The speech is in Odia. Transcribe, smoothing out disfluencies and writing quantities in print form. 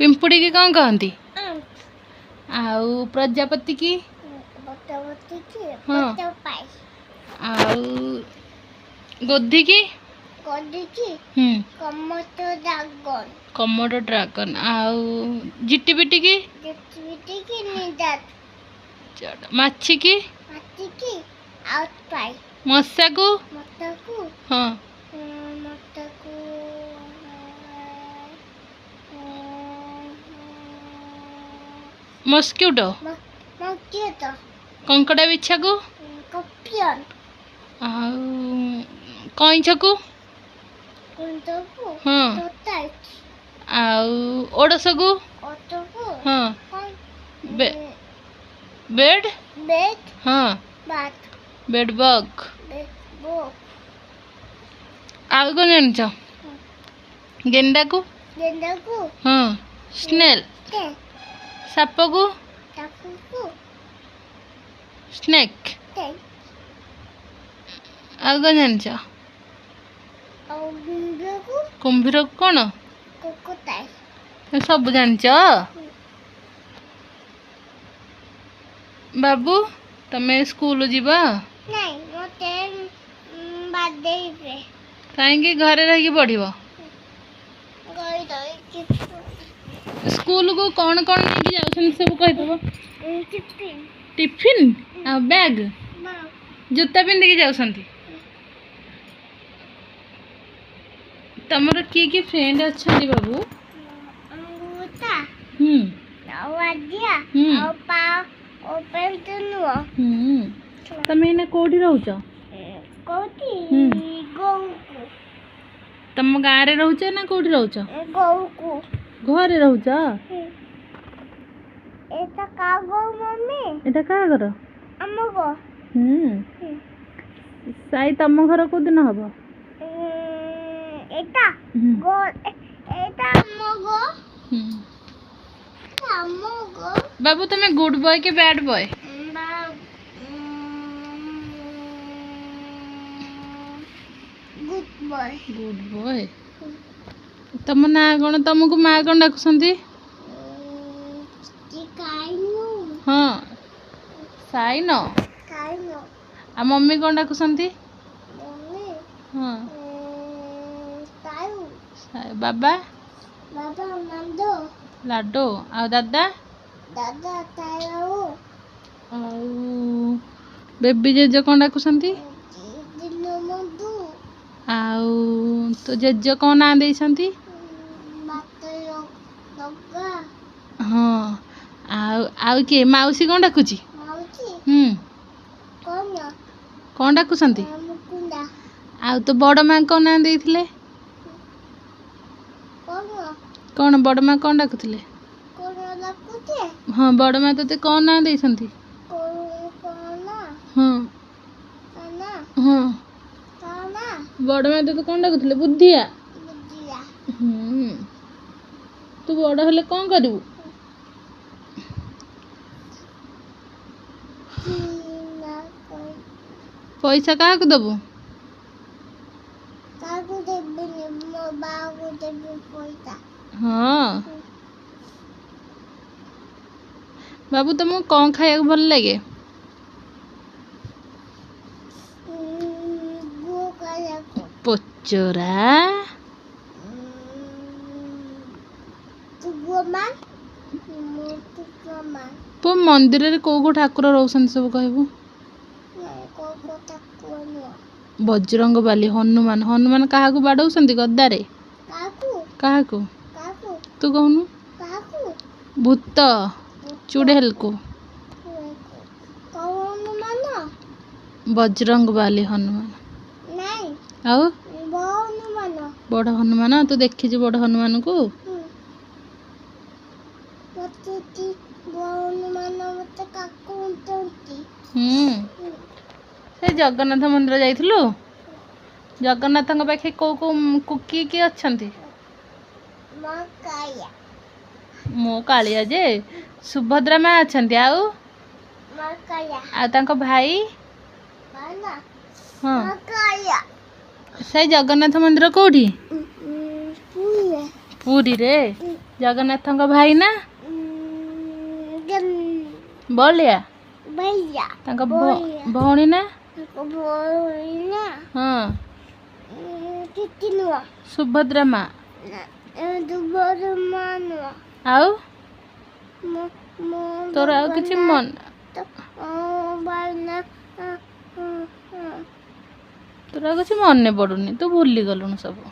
ପିମ୍ପୁଡ଼ିକି କ'ଣ କହନ୍ତି? ଆଉ ପ୍ରଜାପତି କି? ହଁ। ଆଉ ଗୋଧିକି? କମୋଡୋ ଡ୍ରାଗନ୍। ଆଉ ଝିଟିପିଟିକି? ମାଛିକି? ମଶାକୁ? ହଁ। ମସ୍କିଟୋ। କଙ୍କଡ଼ା ବିଛାକୁ? ଆଉ କଇଁଛକୁ? ହଁ। ଆଉ ଓଡ଼ଶକୁ? ହଁ। ବେଡ୍? ହଁ, ବେଡ୍ ବଗ୍। ଆଉ କ'ଣ ଜାଣିଛ? ଗେଣ୍ଡାକୁ? ହଁ, ସ୍ନେଲ୍। ସାପକୁ? ସ୍ନେକ୍। ଆଉ କ'ଣ ଜାଣିଛ? କୁମ୍ଭୀରକୁ କ'ଣ? ସବୁ ଜାଣିଛ ବାବୁ। ତମେ ସ୍କୁଲ ଯିବ? କାହିଁକି ଘରେ ରହିକି ପଢ଼ିବ? ସ୍କୁଲକୁ କ'ଣ କ'ଣ ନେଇକି ଯାଉଛନ୍ତି ସବୁ କହିଦେବ। ଟିଫିନ୍ ଆଉ ବ୍ୟାଗ୍, ଜୋତା ପିନ୍ଧିକି ଯାଉଛନ୍ତି। ତମର କିଏ କିଏ ଫ୍ରେଣ୍ଡ ଅଛନ୍ତି ବାବୁ? ତମେ ଏଇନା କୋଉଠି ରହୁଛ? ତମ ଗାଁରେ ରହୁଛ ନା କୋଉଠି ରହୁଛ? ଘରେ ରହୁଛ? ଏଟା କାହା ଘର? ସାଇ, ତମ ଘର କୋଉଦିନ ହବ? ବାବୁ, ତମେ ଗୁଡ୍ ବୟ କି ବ୍ୟାଡ୍ ବୟ? Good boy. ତମ ନାଁ କ'ଣ? ତମକୁ ମା କ'ଣ ଡାକୁଛନ୍ତି? ହଁ, ସାଇନ। ଆଉ ମମି କ'ଣ ଡାକୁଛନ୍ତି? ହଁ। ବାବା? ଲାଡୋ। ଆଉ ଦାଦା? ଆଉ ବେବି ଜେଜେ କ'ଣ ଡାକୁଛନ୍ତି? ଆଉ ତୋ ଜେଜେ କ'ଣ ନାଁ ଦେଇଛନ୍ତି? ହଁ। ଆଉ ଆଉ କିଏ? ମାଉସୀ କ'ଣ ଡାକୁଛି? ହୁଁ, କ'ଣ ଡାକୁଛନ୍ତି? ଆଉ ତୋ ବଡ଼ ମା କ'ଣ ନାଁ ଦେଇଥିଲେ? କ'ଣ ବଡ଼ ମା କ'ଣ ଡାକୁଥିଲେ? ହଁ, ବଡ଼ ମା ତୋତେ କ'ଣ ନାଁ ଦେଇଛନ୍ତି? ହଁ ହଁ, ବଡ଼ ମା ତୋତେ କ'ଣ ଡାକୁଥିଲେ? ବୁଦ୍ଧିଆ। ହୁଁ। ତୁ ବଡ଼ ହେଲେ କ'ଣ କରିବୁ? ପଇସା କାହାକୁ ଦେବୁ? ହଁ ବାବୁ, ତମକୁ କ'ଣ ଖାଇବାକୁ ଭଲ ଲାଗେ? ପୋଚରା। ପୁଅ, ମନ୍ଦିରରେ କୋଉ କୋଉ ଠାକୁର ରହୁଛନ୍ତି ସବୁ କହିବୁ? ବଜରଙ୍ଗ ବାଲି, ହନୁମାନ। ହନୁମାନ କାହାକୁ ବାଡ଼ଉଛନ୍ତି ଗଦାରେ? କାହାକୁ ତୁ କହୁନୁ? ଭୂତ ଚୁଡ଼େଲକୁ। ବଜରଙ୍ଗ ବାଲି ହନୁମାନ। ଆଉ ବଡ଼ ହନୁମାନ, ତୁ ଦେଖିଛୁ ବଡ଼ ହନୁମାନଙ୍କୁ? ହୁଁ। ସେ ଜଗନ୍ନାଥ ମନ୍ଦିର ଯାଇଥିଲୁ? ଜଗନ୍ନାଥଙ୍କ ପାଖେ କୋଉ କୋଉ କିଏ କିଏ ଅଛନ୍ତି? ମୋ କାଳିଆ ଯେ ସୁଭଦ୍ରା ମା ଅଛନ୍ତି। ଆଉ ଆଉ ତାଙ୍କ ଭାଇ? ହଁ। ସେଇ ଜଗନ୍ନାଥ ମନ୍ଦିର କୋଉଠି? ପୁରୀରେ ଜଗନ୍ନାଥଙ୍କ ଭାଇ ନା ବଳିଆ, ତାଙ୍କ ଭଉଣୀ ନା? ହଁ, ସୁଭଦ୍ରା ମା। ଆଉ ତୋର ଆଉ କିଛି ମନ, ତୋର ଆଉ କିଛି ମନେ ପଡୁନି, ତୁ ଭୁଲି ଗଲୁଣୁ ସବୁ।